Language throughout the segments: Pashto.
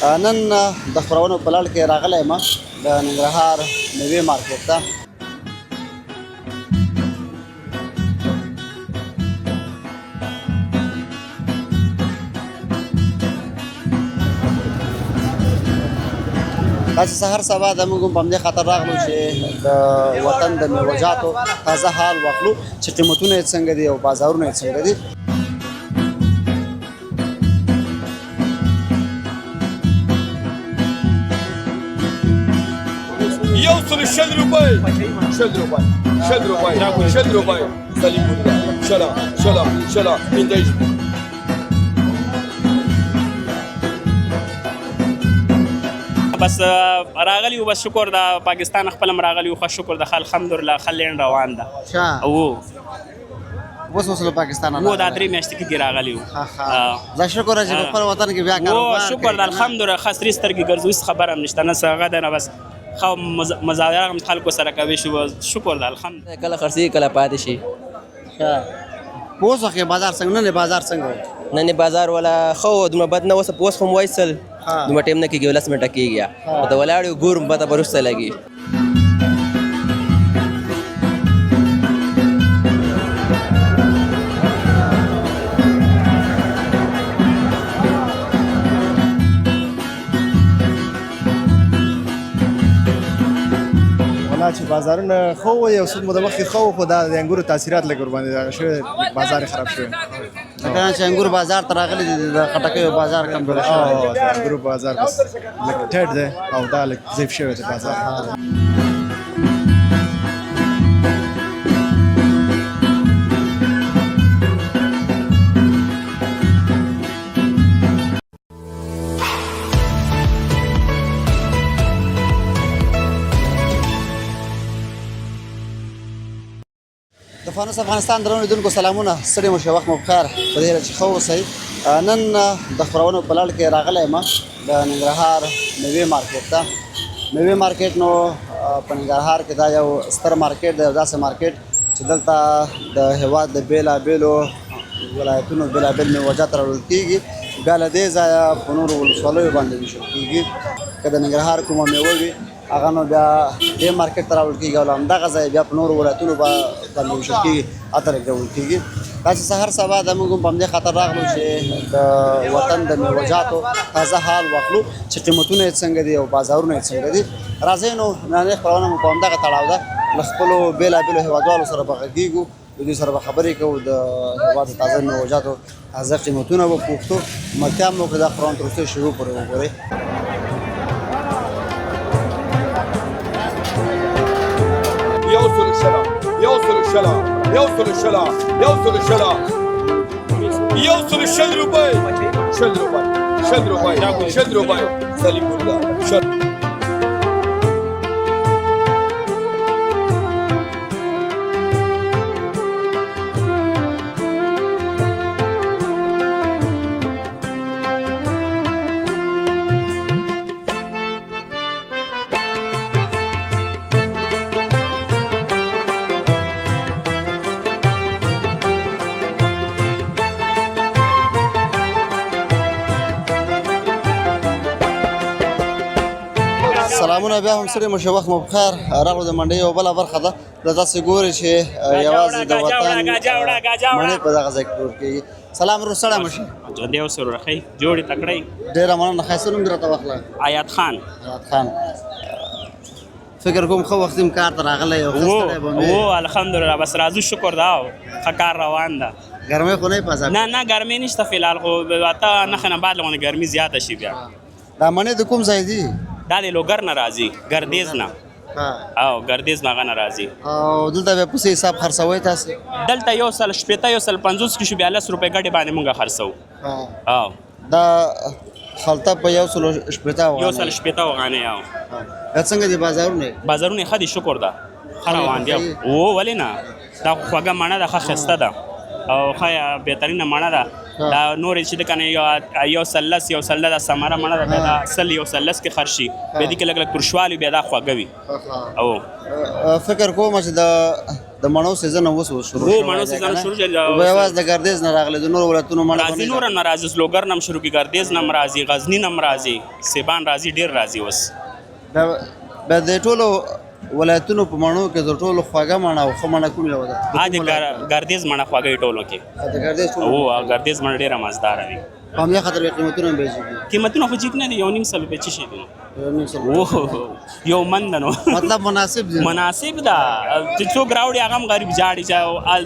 نن د خپرونو په لړ کې راغلی یم د ننګرهار میوې مارکیټ ته. تاسو سهار سبا د موږ په همدې خاطر راغلو چې د وطن د میوهجاتو تازه حال واخلو چې قیمتونه یې څنګه دي او بازارونه یې څنګه دي. یو سل 20 روپۍ، 20 روپۍ، 20 روپۍ، 20 روپۍ، سلیم بودا، شلا شلا شلا اندیش. بس راغلی، بس شکر دا پاکستان خپل راغلی، خو شکر د الحمدلله خلین روان ده. ښه. او اوس اوس له پاکستان وو دا 3 میاشتې کې راغلی وو. دا شکر چې په خپل وطن کې بیا وو کاروبار شکر د الحمدلله، خسرې سترګې ګرځو، هیڅ خبره هم نشته، نه څه هغه ده نه، بس خو مزاویره هم خلکو سره کوي شو، شکر د الحمد. کله خرڅي، کله پاتې شي. ښه، په اوس وخت کې بازار څنګه، نن بازار څنګه و؟ نن بازار ولا خو دومره بد نه، اوس هم وایسل. دومره ټایم نه کېږي، 10 منټه کېږي ته ولاړ یو، ګورم پته به وروسته لګي. ولا چې بازارونه خو یو څه موده مخکې خو خو دا د انګورو تاثیرات لږ ورباندې دغه شوی، بازار یې خراب شوی. ځکه چې انګور بازار ته راغلي دي، د خټکیو بازار کمزوری شوی. او د انګورو بازار بس لږ ټیټ دی او دا لږ ضعیف شوی دی بازار. د فانوس افغانستان درنو لیدونکو سلامونه، ستړي مو شئ، وخت مو پخیر، په دې هیله چې ښه اوسئ. نن د خپرونو په لړ کې راغلی یم د ننګرهار میوې مارکیټ ته. میوې مارکیټ نو په ننګرهار کې دا یو ستر مارکیټ دی، یو داسې مارکیټ چې دلته د هېواد د بېلابېلو ولایتونو بېلابېل میوهجات راوړل کېږي، بیا له دې ځایه په نورو ولسوالیو باندې ویشل کېږي. که د ننګرهار کومه میوه وي، هغه نو بیا دې مارکیټ ته راوړل کېږي او له همدغه ځایه بیا په نورو ولایتونو باندې ویشل کېږي، هلته لېږدول کېږي. تاسو سهار سبا د موږ هم په همدې خاطر راغلو چې د وطن د میوهجاتو تازه حال واخلو چې قیمتونه یې څنګه دي او بازارونه یې څنګه دي. راځئ نو نننۍ خپرونه مو په همدغه تړاو ده، له خپلو بېلابېلو هېوادوالو سره به غږېږو، له دوی سره به خبرې کوو، د هېواد د تازه میوهجاتو تازه قیمتونه به پوښتو. ملتیا مو وکړه، دا خپرونه تر وروستیو شېبو پورې وګورئ. یو سل شلا، یو سل شلا، یو سل شلا، یو سل شلا، یو سل 20 روپۍ، 20 روپۍ، 20 روپۍ، 20 روپۍ، سلیم بودا، 20. سلامونه بیا هم، ستړي مو شئ، وخت مو پخیر. راغلو د منډۍ یوه بله برخه ده، دا تاسو ګورئ چې یوازې د وطن مڼې په دغه ځای کې پلورل کېږي. سلام ورور، ستړی مه شئ. ژوندی اوسې ورور، ښه جوړې تکړه. ډېره مننه. ښایسته نوم دې راته واخله. آیات خان. آیات خان، فکر کوم ښه وخت هم کار ته راغلی او ښه ستړی به مې. وو، الحمدلله، بس راځو، شکر دا ښه کار روان ده. ګرمۍ خو نه په عذاب؟ نه نه، ګرمي نشته فلحال، خو اته نښه نه بعد لغونه ګرمي زیاته شي بیا. دا مڼې د کوم ځای دي؟ دا د لوګر نه راځي، ګردیز نه. او ګردیز نه غنه راځي. او دلته بیا په څه حساب خرڅوئ تاسو؟ دلته 160، 150 کې شو، بیا 10 روپۍ ګډې باندې مونږ خرڅو. او دا خلطه په 160؟ 160 افغانۍ او. دا څنګه دي بازارونه؟ بازارونه ښه دي، شکر ده، ښه روان دي. او ولې نه، دا خو خوږه مڼه ده، ښه ښایسته ده او ښه بهترینه مڼه ده. دا نور چې د کنه یو سل لس، یو سل دا سمره مڼه ده، بیا دا سل یو سل لس کې خرڅ شي. بیا دې کې لږ لږ ترشوالی، بیا دا خوږه وي. او فکر کوم چې د مڼو season اوس اوس شروع هو، شوی مڼو دی season کنه؟ شروع شوی دی. او یوازې د ګردیز نه راغلی، د نورو ولایتونو مڼه راځي، نور نه راځي. لوګر نم شروع کی، ګردیز نم راځي، غزنی نم راځي، سیبان راځي، ډیر راځي اوس. بیا د ټولو ولایتونو په مڼو کې تر ټولو خوږه مڼه او ښه مڼه کوم یوه ده؟ ا د ګردیز مڼه خوږه ټولو کې. د ګردیز ټولو. او ګردیز مڼه ډیره مزداره وي. په همدې خاطر یې قیمتونه هم بیزي دي. قیمتونه خو جګ نه دي، 1.5 سل روپۍ چې شي دي. 1.5 سل. او یو من ده نو. مطلب مناسب دي. مناسب ده. چې څوک راوړي هغه هم غریب جاړي چې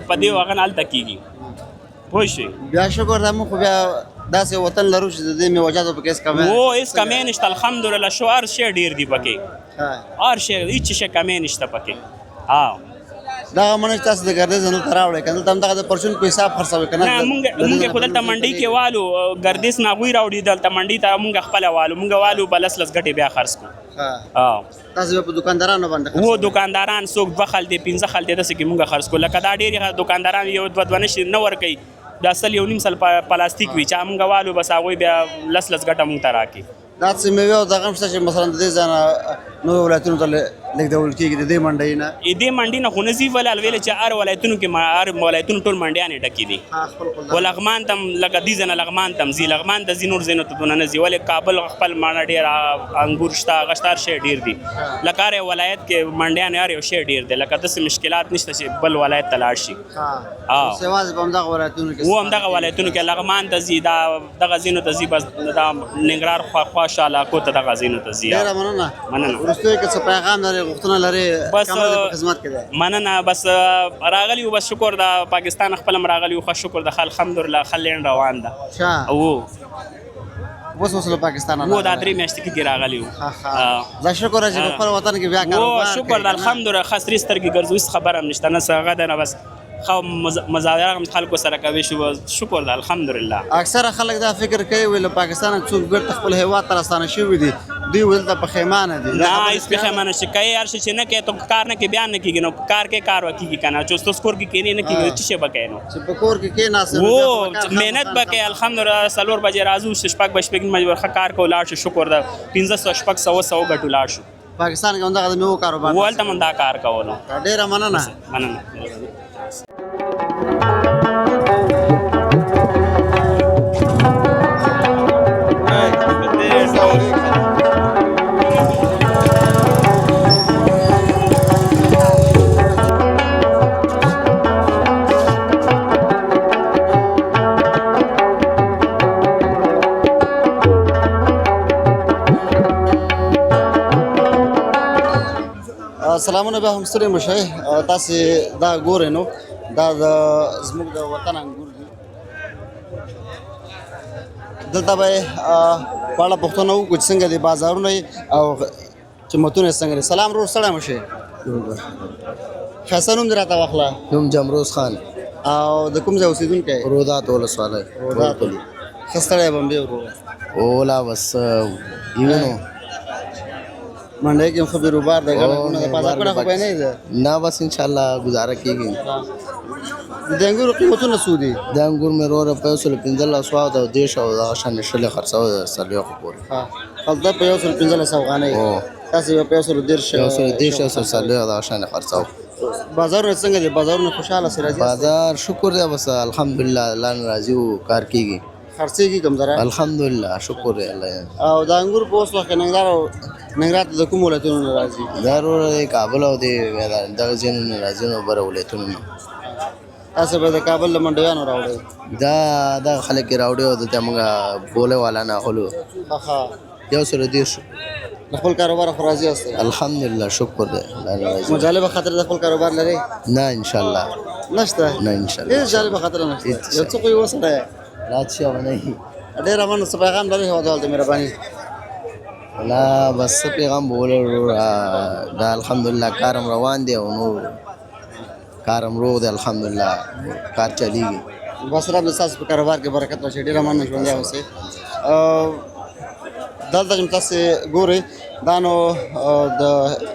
په دې هغه نه هلته کېږي، پوه شوې؟ بیا شکر ده، موږ خو بیا داسې وطن لرو چې د دې میوهجاتو پکې هېڅ کمی و هېڅ کمی نشته، الحمدلله. شو هر شی ډېر دي پکې. هر شی، هېڅ شی کمی نشته پکې. ها. دغه مڼه چې تاسو د ګردیز نه دلته راوړئ که دلته هم دغه د پرچون په حساب خرڅوئ که نه؟ نه، مونږ خو دلته منډۍ کې والو، ګردیز نه هغوی راوړي دلته منډۍ ته، مونږ خپله والو. مونږ والو به لس لس ګټې بیا خرڅ کړو. ها. تاسو به په دکاندارانو باندې و خرڅوئ؟ دکانداران څوک دوه خلتې، پنځه خلتې داسې کې مونږ خرڅ کړو. لکه دا ډېری دکانداران یو دوه دوه نشي نه ورکوي، دا سل 1.5 سل پلاستیک وي. چې مونږ والو بس هغوی بیا لس لس ګټه مونږ ته راکړي. دا څه میوې او دغه هم شته چې مثلا د دې ځای نه نورو ولایتونو ته لېږدول کېږي د دې منډۍ نه؟ دې منډۍ نه خو نه ځي، ولې ویل چې هر ولایتونو کې هر ولایتونو ټول منډیانې ډکې دي. خپل خپل. و لغمان ته هم لکه دې ځای نه لغمان ته هم ځي، لغمان ته ځي، نور ځایونو ته دونه نه ځي. ولې کابل خپل مڼه ډېر، انګور شته، هغه شته، هر شی ډېر دي. لکه هر یو ولایت کې منډیانې هر یو شی ډېر دی. لکه داسې مشکلات نشته چې بل ولایت ته لاړ شي. اوس یوازې په همدغه ولایتونو کې؟ و همدغه ولایتونو کې، لغمان ته ځي، دا دغه ځینو ته ځي، بس دا ننګرهار خوا خوا علاقو ته دغه ځینو ته ځي. ډېره مننه. مننه. وروستیو کې څه پیغام لرې، غوښتنه لرې؟ بس، کمره دې په خدمت کې دی. مننه. بس راغلی یو، بس شکر ده، پاکستان خپل هم راغلی یو، ښه شکر ده، الحمدلله ښه لین روان ده. ښه. او اوس اوس له پاکستانه و دا راغلی؟ 3 میاشتې کېږي راغلی یو. ښه ښه، دا شکر چې په خپل وطن کې بیا و کاروبار شکر کوې ده، که نه؟ الحمدلله. ښه سرې سترګې ګرځو، هېڅ خبره هم نشته، نه څه هغه ده نه بس ښه مزاویه هم خلکو سره کوي شو، شکر ده، الحمدلله. اکثره خلک دا فکر کوي، وایي له پاکستانه څوک بېرته خپل هېواد ته راستانه شوي دي، دوی دلته پښیمانه دي. دا نه، خبره هېڅ رښتیا ده؟ پښیمانه شي کوي هر شي چې نه کوي، ته کار نه کوي بیا نه کېږي. نو کار کوي، کار وکېږي که نه چې اوس کور کې کښېنې نه کېږي، څه شی به کوې نو؟ چې په کور کې کېناست نو و بیا خو به کار محنت خامخا به کوي. الحمدلله، 4 بجې راځو، شپږ بجې، 6:30 بجې ښه کار کوو، لاړ شو، شکر ده، 500 600 700 ګټو، لاړ شو. پاکستان کې همدغه د میوو کاروبار؟ و هلته مونږ دا کار کولو. ډېره مننه. مننه. سلامونه، بیا هم ستړي مه شئ. تاسې دا ګورئ نو دا د زموږ د وطن انګور دي. دلته به یې په اړه پوښتنه وکړو چې څنګه دي بازارونه یې او قیمتونه یې څنګه دي. سلام ورور، ستړی مه شئ. ښایسته نوم دې راته واخله. نوم جمروز خان. او د کوم ځای اوسېدونکی یې؟ رودات ولسوالۍ. رودات. ښه ستړی بمبې ورور. اولا بس یونو. منډۍ کې هم ښه بیروبار دی، ګڼه ګوڼه ده، بازار ګوڼه خو به نه ده؟ نه، بس ان شاء الله گزاره کیږي. د انګورو قیمتونه څو دي؟ د انګور مې وروره په 115 او 30 او دغه شان شلې خرڅوه د 40 پورې. هلته په 115 افغانۍ؟ هو. تاسې به په 130؟ 130، 140 دغه شان خرڅوه. بازارونه څنګه دي؟ بازارونه خوشحاله سره راځي؟ بازار شکر دی، بس الحمدلله، الله نه راضي وو، کار کیږي. خرڅېږي کوم ذره؟ الحمدلله، شکر دی الله. او د انګور په اوس وخت کې ننګرهار او ننګرهار ته د کوم ولایتونو نه راځي؟ دا وروره د کابل او د دغه ځایونو نه راځي، نو بره ولایتونو نه. تاسو به د کابل له منډیانو راوړئ؟ دا دغه خلک یې راوړي او دلته موږ بوله والا نه اخلو. ښه. 130. د خپل کاروبار خو راضي یاست؟ الحمدلله، شکر دی، الله نه راضي. کومه جالبه خاطره د خپل کاروبار لرئ؟ نه، ان شاء الله. نشته؟ نه، ان شاء الله. هېڅ جالبه خاطره نشته؟ هېڅ. یو څه خو یې وسړی. لا څه نه. ډېره مننه. څه پیغام لرئ هېوادوالو ته؟ مهرباني. لا بس څه پیغام به ولرو؟ دا الحمدلله کارم روان دی او نور کارم روغ دی، الحمدلله کار چلیږي. بس رب دې ستاسو په کاروبار کې برکت واچوي. ډېره مننه، ژوندی اوسئ. دلته چې تاسې ګورئ دا نو د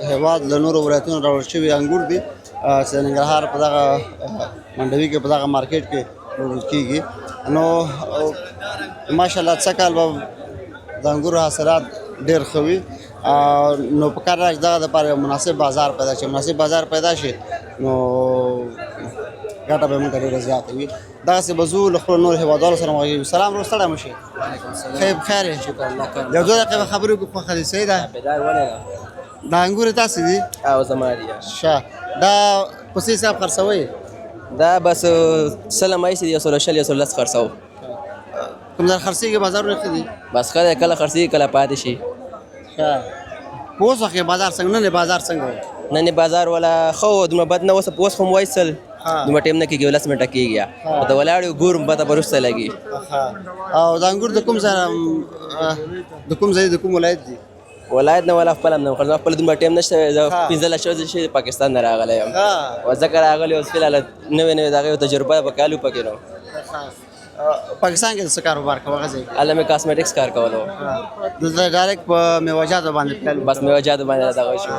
هېواد له نورو ولایتونو راوړل شوي انګور دي، چې د ننګرهار په دغه منډوي کې، په دغه مارکیټ کې پلورل کېږي. نو ماشاءالله څه کال به د انګورو حاصلات ډېر ښه وي. نو په کار ده چې دغه دپاره یو مناسب بازار پیدا شي. مناسب بازار پیدا شي نو ګټه به یې موږ ته ډېره زیاته وي. دغسې به ځو له خپلو نورو هېوادوالو سره وغږېږو. سلام ورور، ستړی مه شې. خیر خیر یې؟ یو دوه دقیقې به خبرې وکړو. خوښه دې صحیح ده؟ دا انګورې تاسې دي؟ او زما دي. ښه، دا په څه حساب خرڅوئ؟ دا بس سل مایسې دي، 120 110 خرڅوو. کوم ځای خرڅېږي؟ بازارونه ښه دي؟ بس ښه دی، کله خرڅېږي کله پاتې شي. ښه، په اوس وخت کې بازار څنګه، نن یې بازار څنګه و؟ نن یې بازار ولا ښه و، دومره بد نه. اوس خو مو وایستل، دومره ټایم نه کېږي، 10 منټه کېږي. ورته ولاړ یو ګورم، پته به وروسته لګي. او دا انګور د کوم ځای، د کوم ځای، د کوم ولایت دي؟ ولایت نه ولا خپل هم نه خو خپل دومره ټایم نشته. زه 15 ورځې شي پاکستان نه راغلی یم، او ځکه راغلی اوس فعل نوې نوې د هغې تجربه په کالو پکې. نو پاکستان کې څه کاروبار کوه؟ هغه ځای کې هلته مې cosmetics کار کولو. دلته direct په میوهجاتو باندې پیل؟ بس میوهجاتو باندې دغه شو.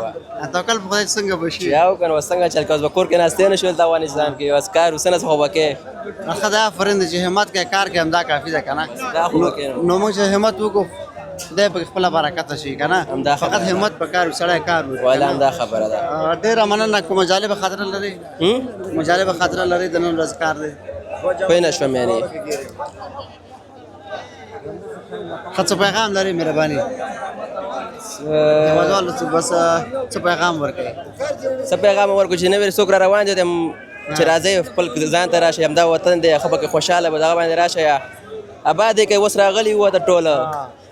توکل په خدای، څنګه به شي؟ یاو که نو څنګه چل کوس، به کور کې ناستې نه شو دلته افغانستان کې، بس کار وسنه خو به کې. ښه ده، آفرین دی چې همت کوې، کار کوې، همدا کافي ده که نه؟ دا خو به کې. نو موږ چې همت وکړو، خدای پکې خپله برکت شي که نه؟ فقط همت په کار وي، سړی کار وکړي. ولا همدا خبره ده. ډېره مننه. کومه جالبه خاطره لرې؟ کومه جالبه خاطره لرې د نن ورځ کار دی؟ پوه نه شوم یعنې. ښه، څه پیغام لرې؟ مهرباني هېوادوالو ته بس څه پیغام ورکوي؟ څه پیغام ورکړو چې نوی څوک را روان دي چې راځئ خپل ځان ته راشئ، همدا وطن دی، ښه پکې خوشحاله به دغه باندې راشئ، اباد یې کړئ. اوس راغلي وو ته ټوله،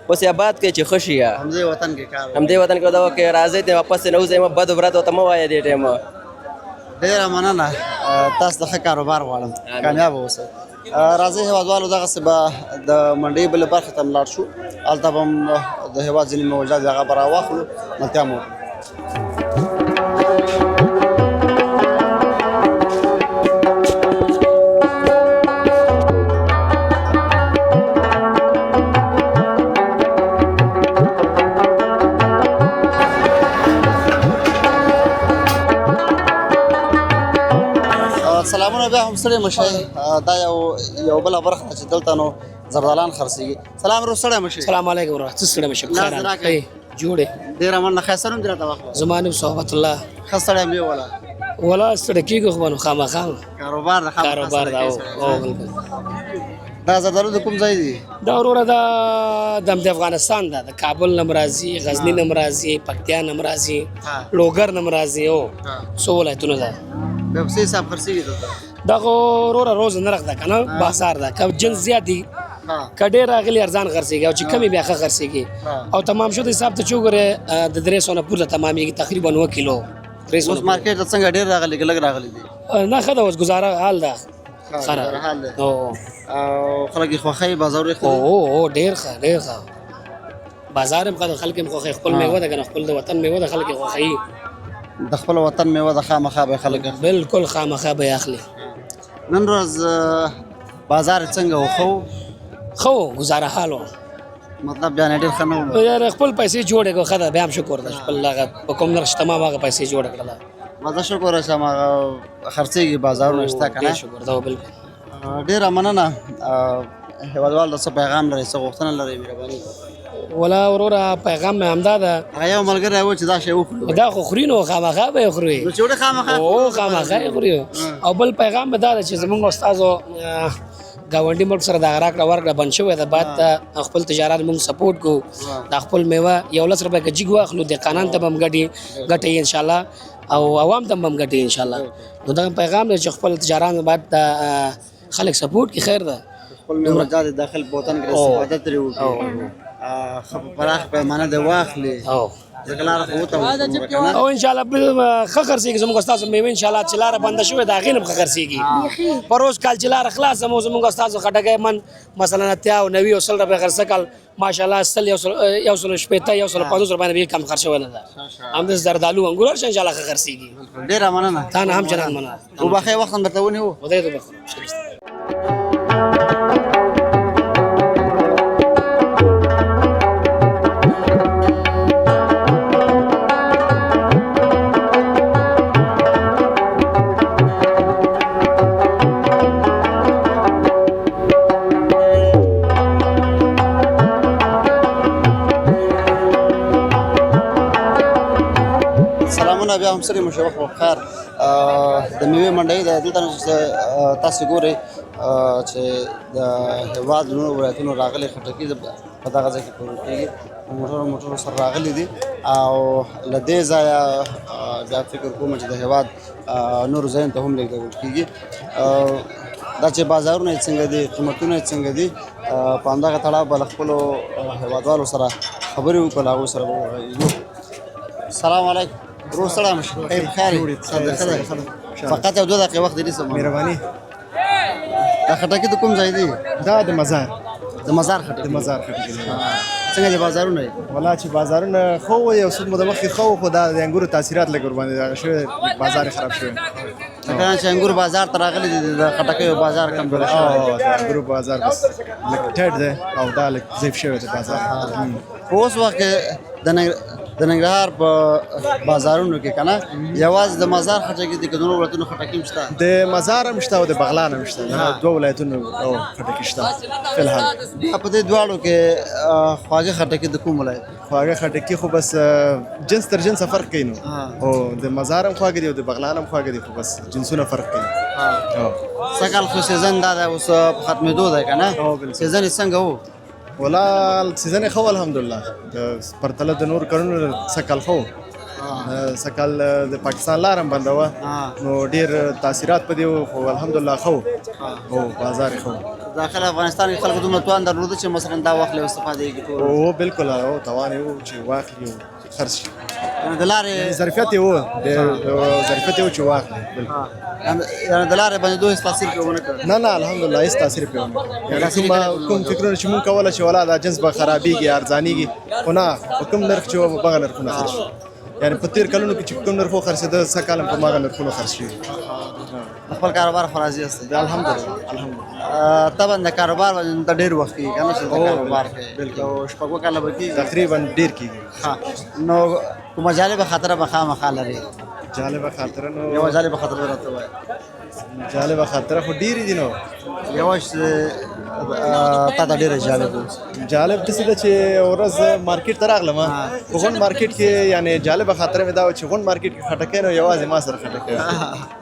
اوس یې اباد کړئ چې ښه شي. همدې وطن کې کار، همدې وطن کې دا وکړئ. راځئ ته واپس نه وځئ، مه بد ورځ ورته مه وایه دې ټایم. ډېره مننه، تاسو ته ښه کاروبار غواړم، کامیاب اوسئ. راځئ هېوادوالو، دغسې به د منډۍ بلې برخې ته هم لاړ شو، هلته به هم د هېواد ځینې میوهجات هغه به راواخلو. ملتیا مو وکړو. سلامونه، بیا هم ستړي مه شئ. دا یو بله برخه ده چې دلته نو زردالان خرڅېږي. سلام ورور، ستړی مه شئ. سلام علیکم ورور، څه ستړی مه شئ، بخیر راغلی، جوړ یې؟ ډېره مننه. ښایسته نوم دې راته واخله. زما نوم صحبت الله. ښه ستړی مې وله. ولا ستړی کېږو خو به نو خامخا کاروبار ده، کاروبار ده. او بالکل. دا زردالو د کوم ځای دي؟ دا وروره دا د افغانستان ده، د کابل نه هم راځي، غزني نه هم راځي، پکتیا نه هم راځي، لوګر نه هم راځي، او څو ولایتونه ده. بیا په څه حساب خرڅېږي دلته؟ دا خو وروره روز نرخ ده که نه، بازار ده، که جنس زیات دي که ډېر راغلي ارزان خرڅېږي، او چې کمې بیا ښه خرڅېږي. او تمام شو د حساب ته چې وګورې د 300 نه پورته تمامېږي، تقریبا 9 کیلو 300. اوس مارکیټ ته څنګه، ډېر راغلي که لږ راغلي دي؟ نه، ښه ده اوس، ګزاره حال ده. ښه حال دی او خلک یې خوښوي؟ بازارونه ښه دي؟ او ډېر ښه، ډېر ښه بازار هم ښه ده، خلک هم خوښوي. خپل میوه ده که نه، خپل د وطن میوه ده، خلک یې خوښوي. د خپل وطن میوه ده، خامخا به خلک اخلي. بالکل خامخا به یې اخلي. نن ورځ بازار څنګه و؟ ښه و؟ ښه و، ګزاره حال و. مطلب بیا ډېر ښه نه و؟ یاره خپل پیسې جوړې کړو، ښه ده، بیا هم شکر ده، خپل هغه په کوم نرخ چې تمام هغه پیسې جوړې کړله. مزه شکر چې هماغه خرڅېږي، بازارونه شته که نه؟ ډېر شکر ده، بالکل. ډېره مننه. هېوادوال ته څه پیغام لرئ، څه غوښتنه لرئ؟ مهرباني. ولا وروره پیغام مې همدا ده. هغه یو ملګری و چې دا شی وخوري. دا خو خوري نو خامخا به یې خوري. نو چې وړي خامخا. او خامخا یې خوري. او بل پیغام مې دا ده چې زمونږ استادو ګاونډي ملک سره دا راکړه ورکړه بند شوې ده، باید خپل تجاران موږ سپورټ کو. دا خپل میوه یو لس روپۍ که جیګ واخلو، دهقانان ته به هم ګټه ان شاء الله، او عوام ته هم ګټه ان شاء الله. نو دا پیغام دی چې خپل تجاران باید خلک سپورټ کړي، خیر ده. خپل میوه داخل په وطن کې استفاده ترې وکړي، ښه په پراخ پیمانه دی واخلي، ځکه لاره خو وته او ان شاء الله ښه خرڅېږي زموږ استادو میوه ان شاء الله. چې لاره بنده شوې ده هغې نه هم ښه خرڅېږي. پروس کال چې لاره خلاصه مو زموږ استادو خټکی من مثلا 80 او 90 او 100 روپۍ خرڅه کال، ماشاءالله 100 160 150 روپۍ به کم خرڅ شوی نه ده. همداسې زردالو انګور هر شی ان شاء الله ښه خرڅېږي. ډېره مننه. تا نه هم جنان مننه. وبخښئ وخت هم درته ونیو. خدای دې وبخښي. سلامونه بیا هم ستړي مه شئ، وخت مو پخیر. د میوې منډۍ ده، دلته نو چې تاسو ګورئ چې د هېواد له نورو ولایتونو راغلي خټکي په دغه ځای کې پلورل کېږي. په موټرو موټرو سره راغلي دي او له دې ځایه بیا فکر کوم چې د هېواد نورو ځایونو ته هم لېږدول کېږي. دا چې بازارونه یې څنګه دي، قیمتونه یې څنګه دي، په همدغه تړاو به له خپلو هېوادوالو سره خبرې وکړو، له هغوی سره به وغږېږو. سلام علیکم ورور، ستړی مه شې. خیر ښه دی، فقط یو دوه دقیقې وخت دې نیسم. مهرباني. دا خټکي د کوم ځای دی؟ دا د مزار. د مزار خټکي. د مزار خټکي. څنګه دي بازارونه یې؟ ولا چې بازارونه ښه وو، یو څه موده مخکې ښه وو، خو دا د انګورو تاثیرات لږ ورباندې دغه شوی، بازار یې خراب شوی. لکه چې انګور بازار ته راغلي دي، د خټکیو بازار کم جوړ شوی. او د انګورو بازار بس لږ ټیټ دی او دا لږ ضعیف شوی دی بازار. په اوس وخت کې د ننګرهار په بازارونو کې کنه یوازې د مزار خټکي دي که د نورو ولایتونو خټکي هم شته؟ د مزار هم شته او د بغلان هم شته، دا دوه ولایتونو او خټکي شته فلحال. بیا په دې دواړو کې خواږه خټکي د کوم ولایت؟ خواږه خټکي خو بس جنس تر جنسه فرق کوي نو، او د مزار هم خواږه دي او د بغلان هم خواږه دي، خو بس جنسونه فرق کوي. سږکال خو season دا دی اوس په ختمېدو دی که نه؟ season یې څنګه و؟ ولا season یې ښه و الحمدلله، د پرتله د نور کلونو سږ کال ښه و. سږ کال د پاکستان لار هم بنده وه، نو ډېر تاثیرات په دې وو، خو الحمدلله ښه و او بازار یې ښه و. داخل افغانستان کې خلکو دومره توان درلود چې مثلا دا واخلي او استفاده یې کړي؟ او بالکل، او توان یې و چې واخلي او خرڅ شي. د لارې ظرفیت یې و، د ظرفیت یې و چې واخلي بالکل. یعنې د لارې باندې دوه هېڅ تاثیر پرې ونه کړ؟ نه نه، الحمدلله هېڅ تاثیر پرې ونه کړ. یعنې کوم فکرونه چې مونږ کوله چې ولا دا جنس به خرابېږي ارزانېږي، خو نه، په کوم نرخ چې و په هغه نرخونه خرڅ شو. یعنې په تېر کلونو کې چې په کوم نرخو خرڅېده، سږ کال هم په هماغه نرخونو خرڅ شوي. خپل کاروبار خو راضي یاست؟ الحمدلله الحمدلله. طبعا د کاروبار باندې ته ډېر وخت کېږي که نه چې د کاروبار کوې؟ یو شپږ کاله به کېږي؟ تقریبا ډېر کېږي. نو کومه جالبه خاطره به خامخا لرې؟ جالبه خاطره نو یوه جالبه خاطره راته ووایه. جالبه خاطره خو ډېرې دي نو. یوه چې تا ته ډېره جالب و. جالب داسې ده چې ورځ مارکیټ ته راغلم، په غونډ مارکیټ کې، یعنې جالبه خاطره مې دا وه چې غونډ مارکیټ کې خټکی نو یوازې ما سره خټکی.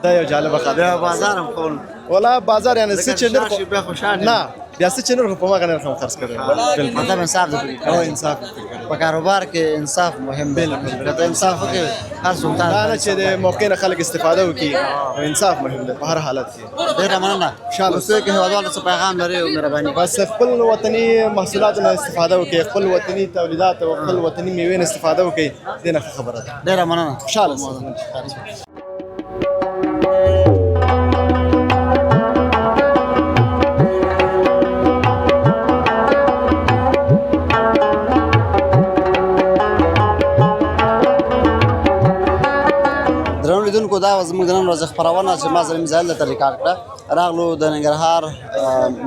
دا یو جالبه خاطره. بازار هم ښه. ولا بازار یعنې څه چې نرخ نه، بیا څه چې نرخ په ماغه نرخ هم خرڅ کړی. مطلب انصاف دې. او انصاف دې کړی. په کاروبار کې انصاف مهم دی. بالکل، که انصاف وکړې هر څوک دا نه چې د موقع نه خلک استفاده وکړي، انصاف مهم دی په هر حالت کې. ډېره مننه. خوشحاله اوسئ. کې هېوادوالو څه پیغام لري؟ او مهرباني. بس خپل وطني محصولاتو نه استفاده وکړي، خپل وطني تولیدات او خپل وطني میوې نه استفاده وکړي، دې نه ښه خبره ده. ډېره مننه. خوشحاله اوسئ. درنو لیدونکو، دا وه زموږ د نن ورځې خپرونه چې ما زلمي زاهل درته ریکارډ کړه. راغلو د ننګرهار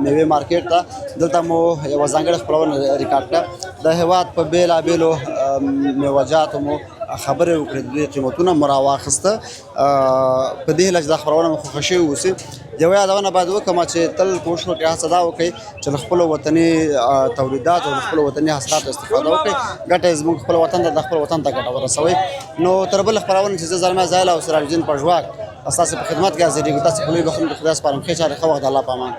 میوې مارکیټ ته، دلته مو یوه ځانګړې خپرونه ریکارډ کړه. د هېواد په بېلابېلو میوهجاتو مو خبرې وکړې، د دوی قیمتونه مو راواخیسته. په دې هیله چې دا خپرونه مو خوښه شوې اوسي. یوه یادونه باید وکړم چې تل کوښښ وکړئ، هڅه دا وکړئ چې له خپلو وطني تولیداتو او له خپلو وطني حاصلاتو استفاده وکړئ. ګټه یې زموږ خپل وطن ته، د خپل وطن ته ګټه ورسوئ. نو تر بل خپرونې چې زه زلمی زایل او سراج الدین پژواک ستاسو په خدمت کې حاضرېږو، تاسو په لوی بخښونکي خدای سپارم. ښې چارې، ښه وخت، د الله په امان.